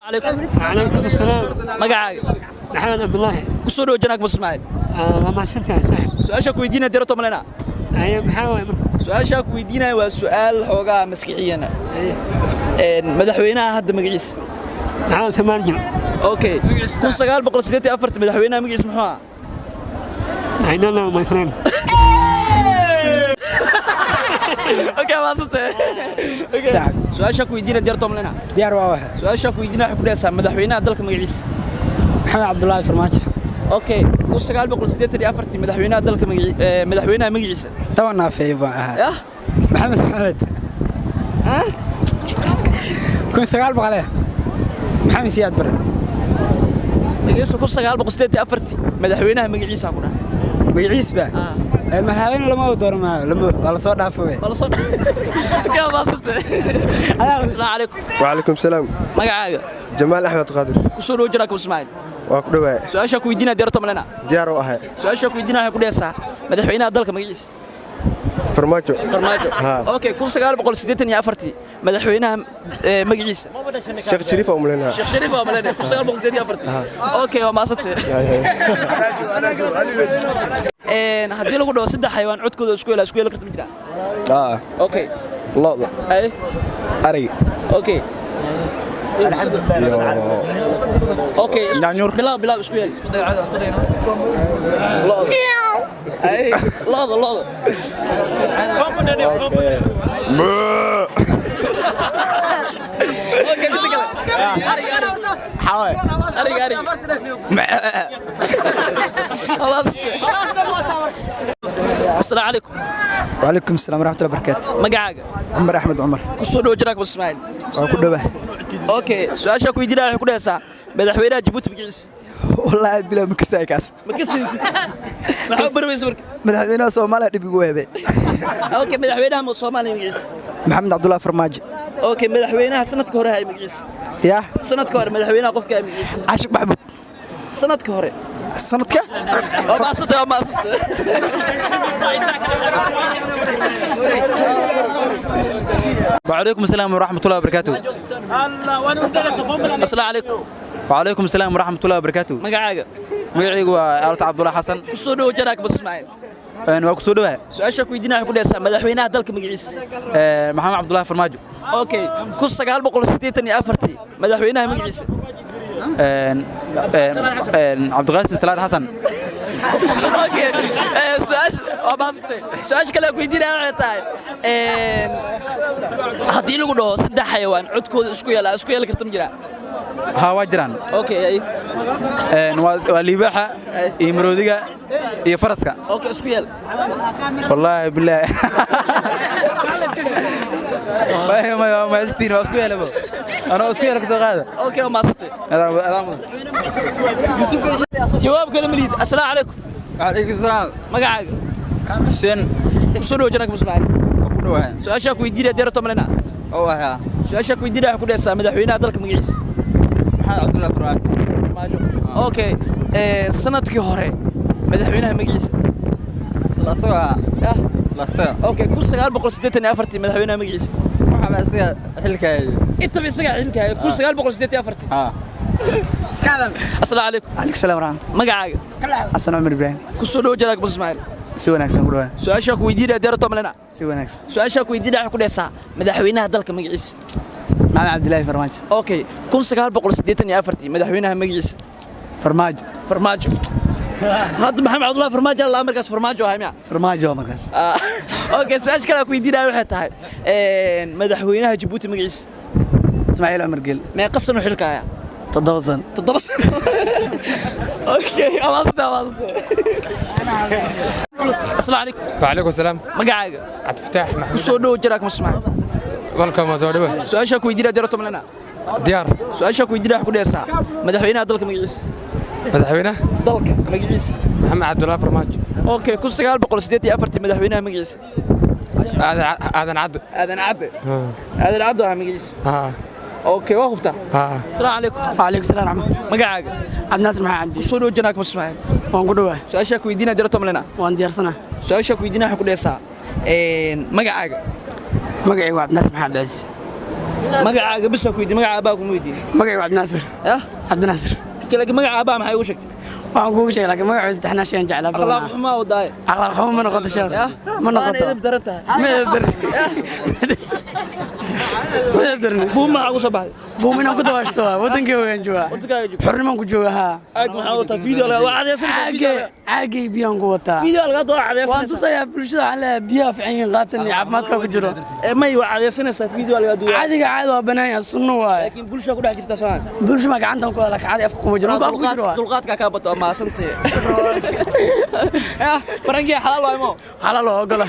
Calaykum. Calaykum asalaam. Magacaaga? Maxamed Cabdulaahi. Kusoo dhowo janaag Ismaaciil. Waa mahadsantahay, saaxib. Su-aasha ku weydiinaya dirato malena. Aye, maxaa waaye marka? Su-aasha ku weydiinaya waa su'aal xoogaa maskixiyana. Madaxweynaha hadda magaciisa? Maxamed Farmaajo. Okay, 1984 madaxweynaha magaciisa muxuu ahaa? I don't know, my friend. Okay, maasante. Okay, su-aasha ku weydiinaya dirato malena. Diyaar waa waxa. Su-aasha ku weydiinaya waxay ku dhahaysaa madaxweynaha dalka magaciisa? Maxamed Cabdulaahi Farmaajo. Okay, 1984 madaxweynaha dalka madaxweynaha magaciisa? Toban naafeey baan ahaa. Yah. Maxamed Maxamed 1900 Maxamed Siyaad Bare. Dhegeyso, 1984 madaxweynaha magaciisa ku dhahay. Magaciis ba maxaaweyne lama doono, ma lama waa la soo dhaafo wey. Wala soo. Okay, maasante. Assalaamu calaykum. وعليكم السلام. Magacaaga? جمال أحمد قادر. Kusoo dhowo jiraaka Ismaaciil. Waa ku dhawaay. Su-aasha ku weydiinaya dirato malena. Diyaar u ahay. Su-aasha ku weydiinaya waxay ku dhahaysaa madaxweynaha dalka magaciisa? Farmaajo. Farmaajo. Haa. Okay, 1984 madaxweynaha magaciisa? Sheekh Shariif oo umaleynaa. Sheekh Shariif waa malena 1984. Okay, waa maasante. Haddii lagu dhaho saddex xayawaan codkooda isku yeela, isku yeeli karta ma jiraa? Aa. Okay. Lo'da. Ay. Ariga. Okay. Okay. Yaanyuur. Bilaab, bilaab, isku yeel. Lo'da. Ay, lo'da, lo'da. Okay, midda kale. Ariga, ariga. Ariga, ariga. خلاص. السلام عليكم. وعليكم السلام ورحمة الله وبركاته. Magacaaga? عمر أحمد عمر. Kusoo dhowo jiraak Ismaaciil. Waa ku dhawaa. Okay, su-aasha ku weydiinaya waxay ku dhahaysaa madaxweynaha Jabuuti magaciisa? Wallaahi bilaa ma kasay kaas. Ma ka siisid? Maxaa u bari weysa marka? Madaxweynaha Soomaaliya dhib igu weebe. Okay, madaxweynaha Soomaaliya magaciisa? Maxamed Cabdullaahi Farmaajo. Okay, madaxweynaha sanadka hore hay magaciisa? Yaa? Sanadka hore madaxweynaha qofka hay magaciisa? Cashik Maxamuud. Sanadka hore. Sanadka? Waa maasantay, waa maasantay. وعليكم السلام ورحمة الله وبركاته. السلام عليكم. وعليكم السلام ورحمة الله وبركاته. Magacaaga? Magacaygu waa Aalta Cabdullahi Xasan. Kusoo dhowo janaak bas Ismaaciil. Waa kusoo dhawahay. Su-aasha ku weydiinaya waxay ku dhahaysaa madaxweynaha dalka magaciisa? Maxamed Cabdullahi Farmaajo. Okay, 1984 madaxweynaha magaciisa? Een, een, een, Cabdiqaasim Salaad Xasan. Okay, su-aasha waa maasantay. Su-aasha kale aan ku weydiinaya waxay tahay haddii lagu dhaho saddex xayawaan codkooda isku yeela, isku yeeli karta ma jiraa? Haa, waa jiraan. Okay, ay. Waa libaaxa iyo maroodiga iyo faraska. Okay, isku yeel. Wallaahi bilaahi maya, waa mahadsantihiin. Waa isku yeelabo anoo isku yeela kasoo qaada. Okay, waa maasantay. Adaa mudan. Jawaab kale ma lihid. Assalaamu calaykum. وعليكم السلام. Magacaaga? Xuseen. Kusoo dhowo janaak Ismaaciil. Waa ku dhawahay. Su-aasha ku weydiinaya dirato malena. Oo ahaa. Su-aasha ku weydiinaya waxay ku dhahaysaa madaxweynaha dalka magaciisa? Maxamed Cabdullahi Farmaajo. Farmaajo. Okay, sanadkii hore madaxweynaha magaciisa? Isla asaga. Yah. Isla asaga. Okay, 1984 madaxweynaha magaciisa? Waxaa ba isaga xilka. Intaba isaga xilka haya 1984. Haa. Assalaamu calaykum. عليكم السلام ورحمة. Magacaaga? Xasan Cumar Ibraahim. Kusoo dhowo janaak Ismaaciil. Si wanaagsan ku dhawaa. Su-aasha ku weydiinaya dirato malena. Si wanaagsan. Su-aasha ku weydiinaya waxay ku dhahaysaa madaxweynaha dalka magaciisa? Maxamed Cabdulaahi Farmaajo. Okay, 1984 madaxweynaha magaciisa? Farmaajo. Farmaajo. Hadda Maxamed Cabdullahi Farmaajo alla markaas Farmaajo ahay miya? Farmaajo waa markaas. Ah, okay, su-aasha kale aan ku weydiinaya waxay tahay madaxweynaha Jabuuti magaciisa? Ismaaciil Cumar Gel. Meeqa sano xilka haya? 7 sano. 7 sano. Okay, amaasante, amaasante. Asalaamu calaykum. وعليكم السلام. Magacaaga? عبد الفتاح محمود. Kusoo dhowo jaraak Ismaaciil. Welcome, soo dhawo. Su-aasha ku weydiinaya dirato malena. Diyaar. Su-aasha ku weydiinaya waxay ku dhahaysaa madaxweynaha dalka magaciisa? Madaxweynaha dalka magaciisa? Maxamed Cabdullaahi Farmaajo. Okay, 1984 madaxweynaha magaciisa? Aadan Cadde. Aadan Cadde. Aadan Cadde waa magaciisa? Haa. Okay, waa hubtaa? Haa. Asalaamu calaykum. وعليكم السلام ورحمة. Magacaaga? عبد الناصر محمد عبدي. Kusoo dhowo janaak Ismaaciil. Waan ku dhawaa. Su-aasha ku weydiinaya dirato malena. Waan diyaarsanaa. Su-aasha ku weydiinaya waxay ku dhahaysaa magacaaga? Magacaygu waa Cabdinaasir Maxamed Cabdicasiis. Magacaaga bisa ku weydiin, magaca aabbaha kuma weydiin. Magacaygu Cabdinaasir. Yah? Cabdinaasir. Laakiin magaca aabbaha maxay ugu sheegtay? Waxaan kuugu sheegay, laakiin magaciisa saddexnaa sheegan jeclaa badanaa. Akhlaaq xumaa oo daay. Akhlaaq xumo ma noqoto, sheekh. Ma Waana noqoto. edeb daran tahay. Ma edeb daran. Ma edeb daran. Buum maxaa ugu soo baxday? Buum inaan ku dawaashto waa. Wadankayga waan joogaa. Wadankaaga joogtaa. Xornimaan ku joogaa, haa. Aag maxaa wataa? Video laga waa cadaysanaysaa video. Caagay biyaan ku wataa. Video laga doo Waan cadaysanaysaa. tusayaa bulshada, waxaan leeyahay biyaha fiican yihiin, qaatan iyo caafimaadka ku jiro. Ee may waa cadaysanaysaa video laga duwa. Caadiga caadi waa banaan yahay, sunno waaye. Laakiin bulsha ku dhex jirta soo. Bulsho ma gacantan ku wada, laakiin caadi afka kuma jiro. Markuu afka ku jiro waa. Dulqaadka ka bato maasantay. Ya, barankiya xalaal waay mo. Xalaal waa ogola.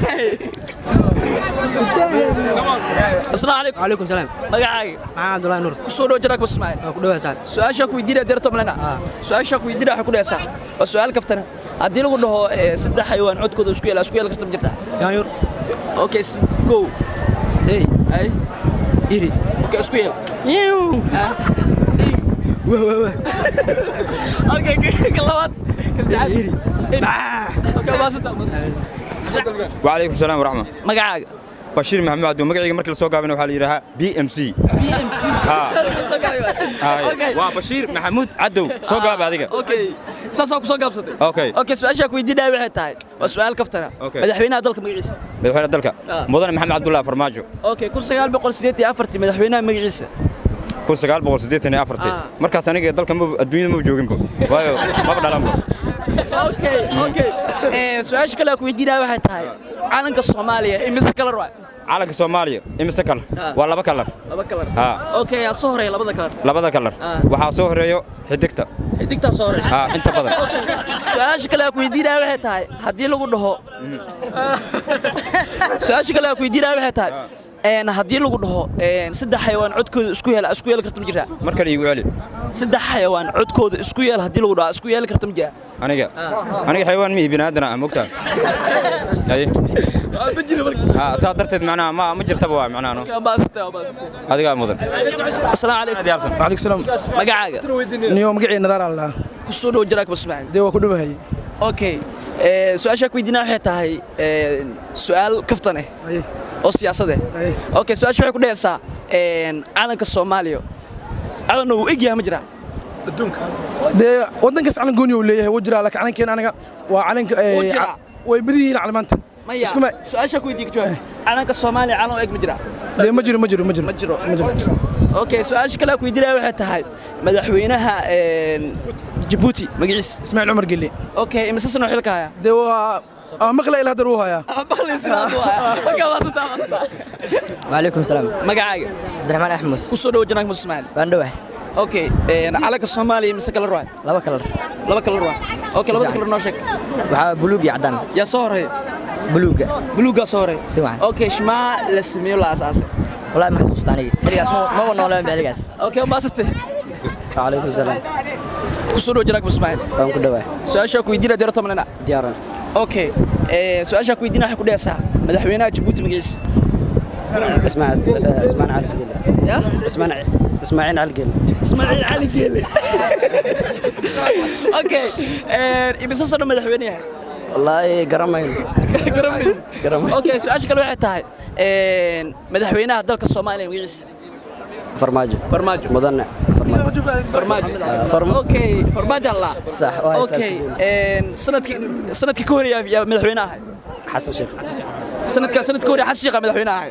Assalaamu calaykum. Calaykum salaam. Magacaaga? Maxamed Cabdullaahi Nuur. Ku soo dhow jiraak Ismaaciil. Waa ku dhawaad saaxiib. Su'aasha ku weydiinaya deerto malena. Su'aasha ku weydiinaya waxay ku dhahaysaa. Waa su'aal kaftana. Haddii lagu dhaho saddex xayawaan codkooda isku yeela, isku yeeli karta ma jirtaa? Yaanyur. Okay, kow. Ey. Ay. Iri. Okay, isku yeel. Yiu. Wah wah wah. Okay, ka labaad. Ka saddexaad. Iri. Okay, waa saddex. وعليكم السلام ورحمة. Magacaaga? بشير محمد عبد مقعي مركز سوق قابنا وحال يراها بي ام سي. بي ام سي. ها. Okay. waa Bashiir Maxamuud Cadow soo gaab adiga. Okay, saasaa ku soo gaabsatay. Okay. Okay, su'aasha ku weydiinaya waxay tahay waa su'aal kaftana. Okay. Madaxweynaha dalka magaciisa? Madaxweynaha dalka mudane Maxamed Cabdullaahi Farmaajo. Okay, 1984 madaxweynaha magaciisa? 1984 markaas aniga dalka ma adduunyada ma jooginba, waayo maba dhalanba. Okay, su'aasha kale aan ku weydiinaya waxay tahay calanka Soomaaliya imise kalar waay? Calanka Soomaaliya imise kalar? Waa laba kalar. Laba kalar. Ha. Okay, yaa soo horeeya labada kalar? Labada kalar waxaa soo horeeyo xidigta. Xidigtaa soo horeysa. Ha, inta badan. Su'aasha kale aan ku weydiinaya waxay tahay haddii lagu dhaho, su'aasha kale aan ku weydiinaya waxay tahay haddii lagu dhaho saddex xayawaan codkooda isku yeela, isku yeeli karta ma jiraa? Mar kale iigu celi. Saddex xayawaan codkooda isku yeel haddii lagu dhaho, isku yeeli karta ma jiraa? Aniga xayawaan ma ihi, bini'aadan ah, mogtaa. Haye. Ma jiro marka. Ha, saa darteed macnaha ma jirtaba waa macnaha no. Adigaa mudan. Assalaamu calaykum. Calaykum salaam. Magacaaga? Niyo magacii Nadaar Allah. Ku soo dhow jiraak Ismaaciil. Dee waa ku dhowahay. Okay, su'aasha ku weydiinaya waxay tahay su'aal kaftan ah oo siyaasad ah. Okay, su'aasha waxay ku dhahaysaa calanka Soomaaliya calan uu eg yahay ma jiraa? Adduunka. Dee wadankaas calan gooni uu leeyahay wuu jiraa, laakiin calankeena aniga waa calanka Wuu jiraa. Way badan yihiin calamaanta. Maya, Iskuma su'aasha ku weydiin ka jawaab. Calanka Soomaaliya calan u eg ma jiraa? Dee ma jiro, ma jiro, ma jiro. Ma jiro. Ma jiro. Okay, su'aasha kale aan ku weydiinaya waxay tahay madaxweynaha Djibouti magaciisa? Ismaaciil Cumar Gelle. Okay, imise sano xilka haya? Dee waa maqlay ilaa hadda uu hayaa. Maqlay sida hadda uu hayaa. Okay, waa saddex, waa saddex. وعليكم السلام. Magacaaga? Cabdiraxmaan Axmed. Ku soo dhow janaak Ismaaciil. Waan dhawahay. Okay, calanka Soomaaliya imise kalar waay? Laba kalar. Laba kalar waay. Okay, labada kalar noo sheeg. Waxaa buluug iyo cadaan. Yaa soo horeeya? Buluuga. Buluuga soo horeeya. Si wacan. Okay, shmaa la sameeyo la aasaasay? Wallaahi ma xasuusta aniga. Xilligaas maba noolaan ba xilligaas. Okay, maasante. وعليكم السلام. Ku soo dhow janaak Ismaaciil. Waan ku dhawahay. Su'aasha ku weydiinaya deerto malena. Diyaaran. Okay, su'aasha ku weydiinaya waxay ku dhahaysaa madaxweynaha Djibouti magaciisa? Ismaan Cali Gele. Ya? Ismaaciil Cali Gele. Ismaaciil Cali Gele. Okay, imise sano madaxweyne yahay? Wallaahi garamayno. Garamayno. Garamayno. Okay, su'aasha kale waxay tahay madaxweynaha dalka Soomaaliya magaciisa? Farmaajo. Farmaajo. Mudane Farmaajo. Farmaajo. Okay, Farmaajo Allah. Sax, waa saas. Okay, sanadkii ka horeeyay yaa madaxweyne ahay? Xasan Sheekh. Sanadka hore Xasan Sheekh madaxweyne ahay.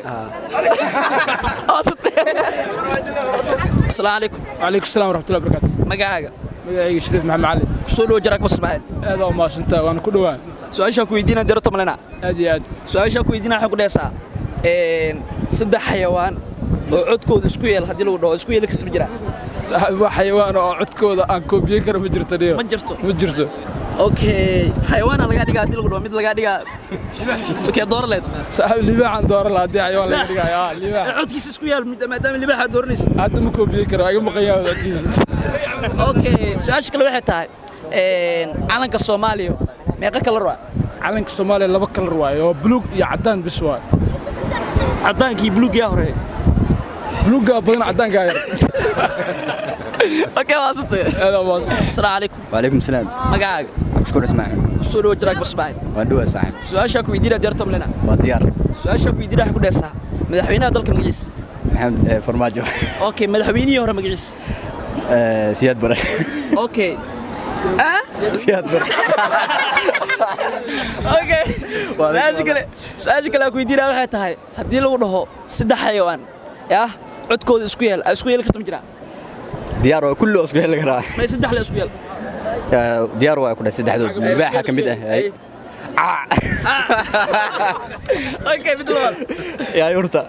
Assalaamu calaykum. وعليكم السلام ورحمة الله وبركاته. Magacaaga? Magacayga Shariif Maxamed Cali. Ku soo dhow jaraak Ismaaciil. Aad oo mahadsantahay, waan ku dhowaan. Su'aasha ku weydiinaya deerto malena. Aad iyo aad. Su'aasha ku weydiinaya waxay ku dhahaysaa saddex xayawaan oo codkooda isku yeel haddii lagu dhaho, isku yeeli karta ma jiraa? Saaxiib, wax xayawaan oo codkooda aan koobiyen karo ma jirto dhiyo. Ma jirto. Ma jirto. Okay, xayawaana laga dhigaa haddii lagu dhaho, mid laga dhigaa. Okay, dooro leed. Saaxiib, libaaxaan dooro lahaa haddii xayawaan laga dhigayo. Ah, libaax. Codkiisa isku yeel maadaama libaaxa dooranaysa. Hadda ma koobiyen karo, iga maqan yahay codkiisa. Okay, su'aasha kale waxay tahay calanka Soomaaliya meeqa kalar waa? Calanka Soomaaliya laba kalar waaye, oo buluug iyo cadaan bis waaye. Cadaankii buluug yaa horeeya? Buluugga badan, cadaanka yar. Okay, waa sutay. Aad oo mahadsan. Assalaamu calaykum. وعليكم السلام. Magacaaga? عبد اسماعيل. Ku soo dhow jaraak Ismaaciil. Waan dhawahay saaxiib. Su'aasha ku weydiinaya deerto malena. Waa diyaar. Su'aasha ku weydiinaya waxay ku dhahaysaa madaxweynaha dalka magaciisa? Maxamed Farmaajo. Okay, madaxweynihii hore magaciisa? Siyaad Bare. Okay. Siyaad Bare. Okay, su-aasha kale aan ku weydiinaya waxay tahay, haddii lagu dhaho saddex xayawaan yah codkooda isku yeel, aa isku yeeli karta ma jiraa? Diyaar waa, kulli oo isku heli karaa. May, saddex la isku yeel. Diyaar waa ku dhahay, saddexdood libaaxa ka mid ah. Okay, mid labaad. Yaayurta.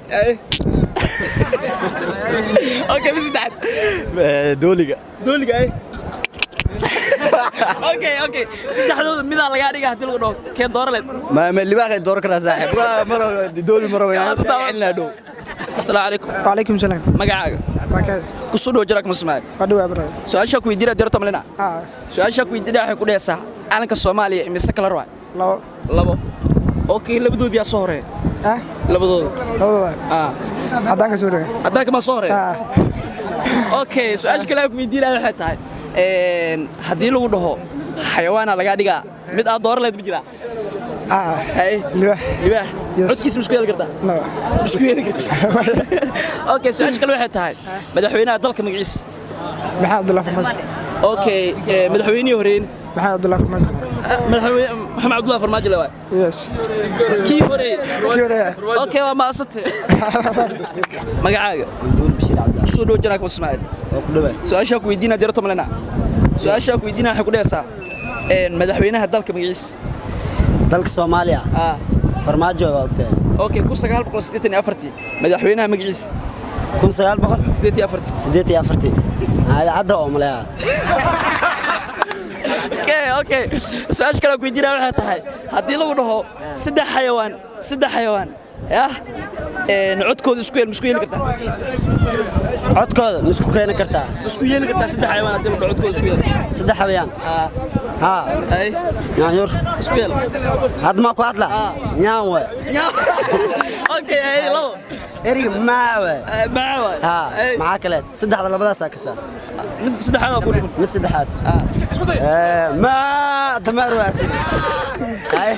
Okay, mid saddexaad. Dooliga. Dooliga ay. Okay, saddexdooda midaa lagaa dhiga haddii lagu dhaho, kee dooro leed? Ma libaaxa dooran karaa saaxiib, waa mar dooli mar waa celina dhow. Asalaamu calaykum. وعليكم السلام. Magacaaga? Markaas. Kusoo dhowo jaraak Musmaal. Waa dhawaa brother. Su-aasha ku weydiinaya dirto malina. Su-aasha ku weydiinaya waxay ku dhehaysaa, calanka Soomaaliya imise kala waay? Labo. Labo. Okay, labadoodii yaa soo horeeya? Ah? Labadooda. Labadooda. Ah. Caddaanka soo horeeya. Caddaanka ma soo horeeya? Okay, su-aasha kale aan ku weydiinaya waxay tahay, haddii lagu dhaho xayawaana lagaa dhigaa, mid aad dooran lahayd ma jiraa? Ah. Hay. Libaax. Libaax. Codkiisa ma isku yeeli kartaa? No. Ma isku yeeli kartaa? Okay, su-aasha kale waxay tahay, madaxweynaha dalka magaciisa? Maxamed Cabdullahi Farmaajo. Okay, madaxweynihii horeeyna? Maxamed Cabdullahi Farmaajo. Madaxweyne Maxamed Cabdullahi Farmaajo le waay. Yes. Kii horeeyey. Kii horeeyey. Okay, waa maasante. Magacaaga? Abdul Bashiir Cabdi. Kusoo dhowo janaak Ismaaciil. Waa ku dhawaay. Su-aasha ku weydiinaa dirto malena. Su-aasha ku weydiinaa waxay ku dhehaysaa, madaxweynaha dalka magaciisa? Dalka Soomaaliya. Ah. Farmaajo waa ogtahay. Okay, 1984 madaxweynaha magaciisa? 1900 84. 84. Idaacadda oo maleeya. Okay, su-aasha kale aan ku weydiinaya waxay tahay, haddii lagu dhaho saddex xayawaan yah codkooda isku yeel, ma isku yeeli kartaa? Codkooda ma isku keeni kartaa? Ma isku yeeli kartaa saddex xayawaan haddii lagu dhaho codkooda isku yeel? Saddex xayawaan. Ah. Haa. Ay. Yaanyur. Isku yeel. Hadda maa ku hadla? Nyaan waay. Okay, ay, labo. Eriga maa waay. Maa waay. Haa. Maxaa kale? Saddexda labadaasaa ka saar. Mid saddexaad ku dhiman. Mid saddexaad. Isku day. Maa dameer waa asiga. Ay.